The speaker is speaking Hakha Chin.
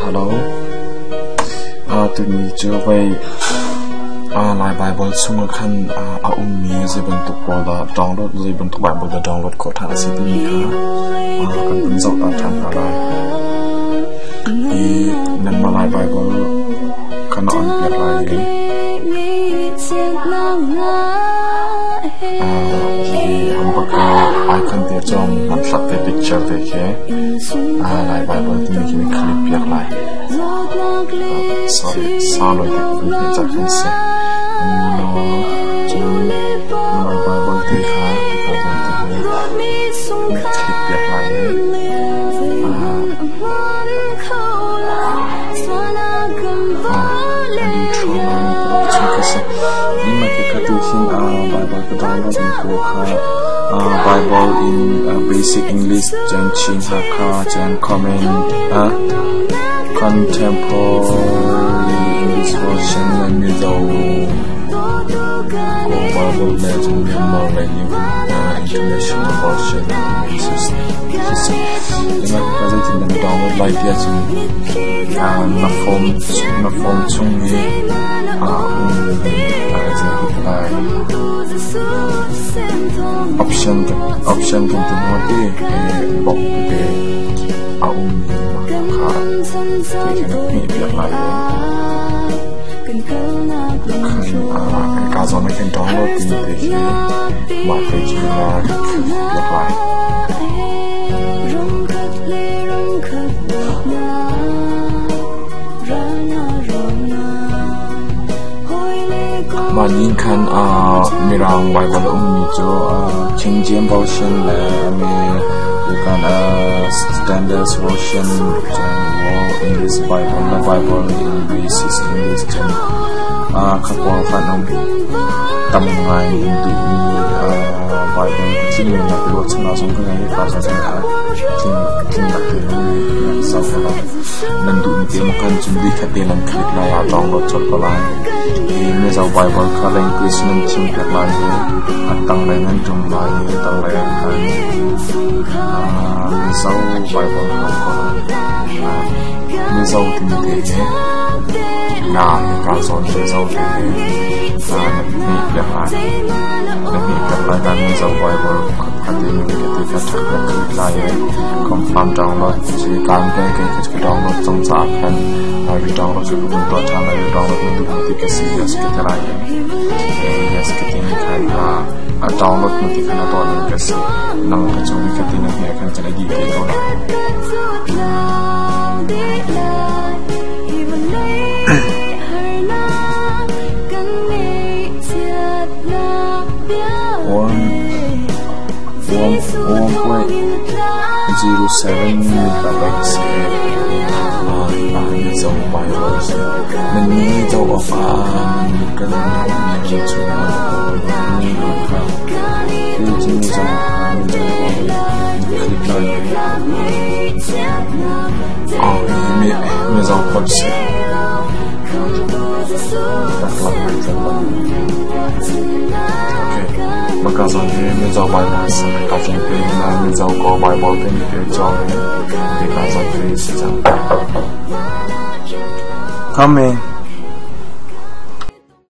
Hello. Tuni cu vei Lai Baibal chungah khan a ummi zei bantuk pawl dah download, zei bantuk Baibal dah download khawh ṭhan a si timi kha kan vun zoh ta ṭhan hna lai. Hi nanmah Lai Baibal kha na on piak lai i hi hambaka icon te cong hmanthlak te picture te khi Lai Baibal timi khi na click piak lai. Sorry, sau loi te kun hme cak hin si. Cun Lai Baibal ti kha hika zawn te hi click piak lai i Bible in Basic English cun Chin Hakha cun Common Contemporary English Version le Mizo Kawl Bible le cun Myanmar le New International Version Ka zeitin dah na download lai ti ahcun na phone na phone chung i um lai option option kan ti hna ti bok tete a ummi kha ti khin hmeh piak lai i khan ka zawn ah khin download timi te khi mah te khi na piak lai. Mah ni khan Mirang Baibal a ummi cu King James Version le American Standard Version cun English Bible le Bible in Basic English cun kha pawl khan um. Tam ngai in duhmi Bible tling in rak ruahchannak zong ka ngei i ka zawn kha tling tling rak te in zoh ko lai. Nan duhmi te maw kan cun bikhat te nan click lai ah download colh ko lai. Hi Mizo Bible kha language nan thim piak lai i a tanglei nan ṭum lai i a tanglei ah khan Mizo Bible kha um ko lai. Mizo timi te hi na hika zawn Mizo te hi na hmeh piak lai. Na hmeh piak lai kan Mizo Bible khat i mi te kha ṭhak na click lai i confirm download ci kan kai kai ka download cang caah khan re-download cu ka vun tuah ṭhan lai. Re-download na duh ti ka si yes ka ti lai i yes ka ti mi khan a download na ti khan a tuah ning ka si. Nang ka cu ka ti na hmeh khan cun a dih te ko lai. One one 1.07 megabytes Mizo Bible nan Mizo of kan mi chungah mi kha hi Mizo Mizo click lai Mizo phone si Maka zawn hi Mizo Bible si ka tling te na Mizo ko Bible te mi te cawng i ka zawn hi si cang. Coming.